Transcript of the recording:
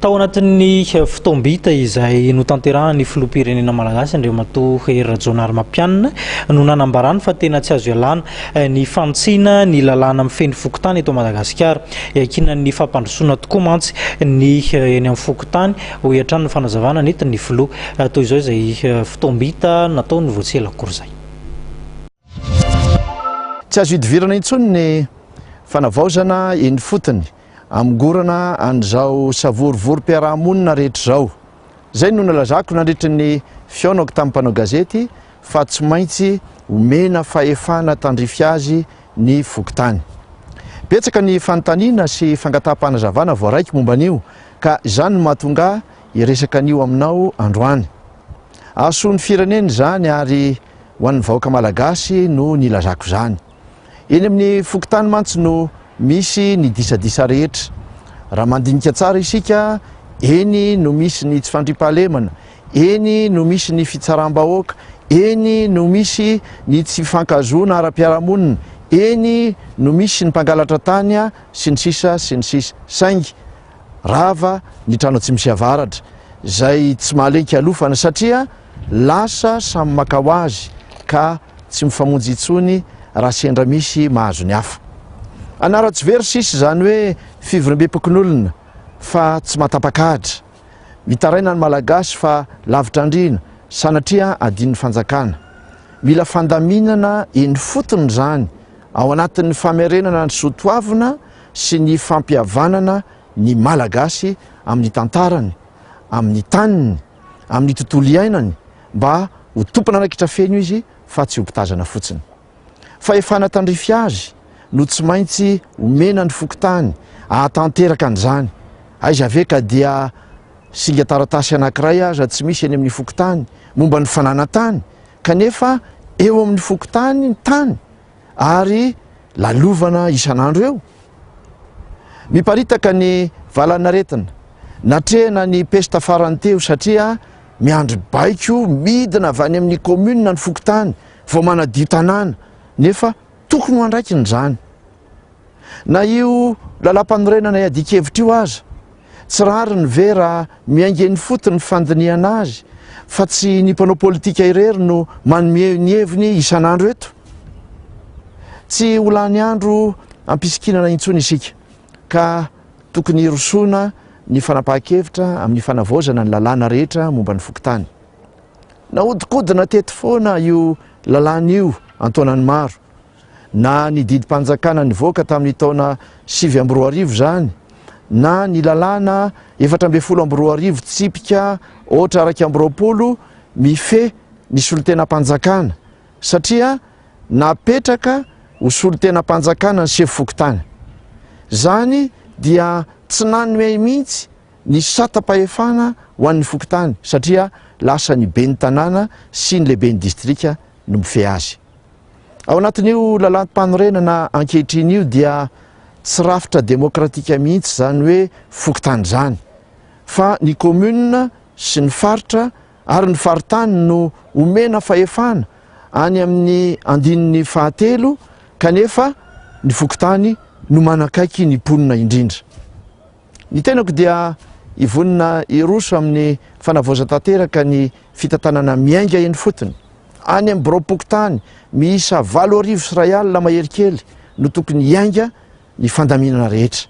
Tao anatin'ny fotoam-bita izay notanterahan'ny filoham-pirenena malagasy Andriamatoa Hery Rajaonarimampianina no nanambarany fa tena tsy azo ialana ny fanitsiana ny lalàna mifehy ny fokontany eto Madagasikara. Iankinan'ny fampandrosoana tokoa mantsy ny eny amin'ny fokontany, hoy hatrany ny fanazavana nentin'ny filoha. Toy izao izay fotoam-bita nataony vao tsy ela akory izay. Tsy azo idivirana intsony ny fanavaozana eny ifotony Hamongorana an'izao savorovorom-piarahamonina rehetra izao. Izay no nilazako nandritry ny fihaonako tamin'ny mpanao gazety fa tsy maintsy omena fahefana tandrify azy ny fokontany. Betsaka ny fanontaniana sy fangataham-panazavana voaraiko momba an'io ka izany no mahatonga ahy hiresaka an'io aminao androany. Hahasoa ny firenena izany ary ho an'ny vahoaka malagasy no nilazako izany. Eny amin'ny fokontany mantsy no misy ny disadisa rehetra. Raha mandinika tsara isika, eny no misy ny tsy fandriampahalemana, eny no misy ny fitsaram-bahoaka, eny no misy ny tsy fifankahazoana ara-piarahamonina, eny no misy ny mpangalatra tany sy ny sisa sy ny sisa. Saingy rava ny trano atsimo sy avaratra, izay tsy mahalen-kialofana satria lasa samy maka ho azy ka tsy mifamonjy intsony raha sendra misy mahazo ny hafa. Anara-tsy very sisa izany hoe fivoriambem-pokonolona fa tsy mahatapak'ahitra. Mitaraina ny Malagasy fa lavitra andriana, sanatria adin'ny fanjakana. Mila fandaminana eny fotony izany ao anatin'ny famerenana ny soa toavina sy ny fampihavanana ny Malagasy amin'ny tantarany, amin'ny taniny, amin'ny tontolo iainany mba ho tompon'andraikitra feno izy fa tsy ho mpitazana fotsiny. Fahefana tandrify azy no tsy maintsy omena ny fokontany ahatanteraka an'izany. Aiza ve ka dia singan-taratasy anankiray aza tsy misy eny amin'ny fokontany momba ny fananan-tany kanefa eo amin'ny fokontany ny tany ary lalovana isan'andro eo. Miparitaka ny valanaretina. Natrehina ny pesta farany teo satria miandry baiko midina avy any amin'ny commune ny fokontany vao manadio tanàna nefa tokony ho andraikiny izany. Na io lalàmpanorenana iadian-kevitra io aza, tsy rariny ve raha miainga eny fotony ny fandinihana azy fa tsy ny mpanao politika irery no manome ny heviny isan'andro eto? Tsy ho lany andro am-pisikinana intsony isika ka tokony hirosoana ny fanapahan-kevitra amin'ny fanavaozana ny lalàna rehetra momba ny fokontany. Nahodinkodina teto foana io lalàna io an-taonany maro. Na ny didim-panjakana nivoaka tamin'ny taona 2009 izany, na ny lalàna 2014 tsipika aotra 21 mifehy ny solontenam-panjakana, satria napetraka ho solontenam-panjakana ny sefo fokontany. Izany dia tsy nanome mihitsy ny satam-pahefana ho an'ny fokontany satria lasa ny ben'ny tanàna sy ny lehiben'ny distrika no mifehy azy. Ao anatin'io lalàm-panorenana ankehitriny io dia tsy rafitra demokratika mihitsy izany hoe fokontany izany fa ny commune sy ny faritra ary ny faritany no omena fahefana any amin'ny andininy fahatelo kanefa ny fokontany no manakaiky ny mponina indrindra. Ny tenako dia hivonona hiroso amin'ny fanavaozan-tanteraka ny fitantanana miainga eny fotony. Any amin'ny biraom-pokontany miisa 2008 mahery kely no tokony hiainga ny fandaminana rehetra.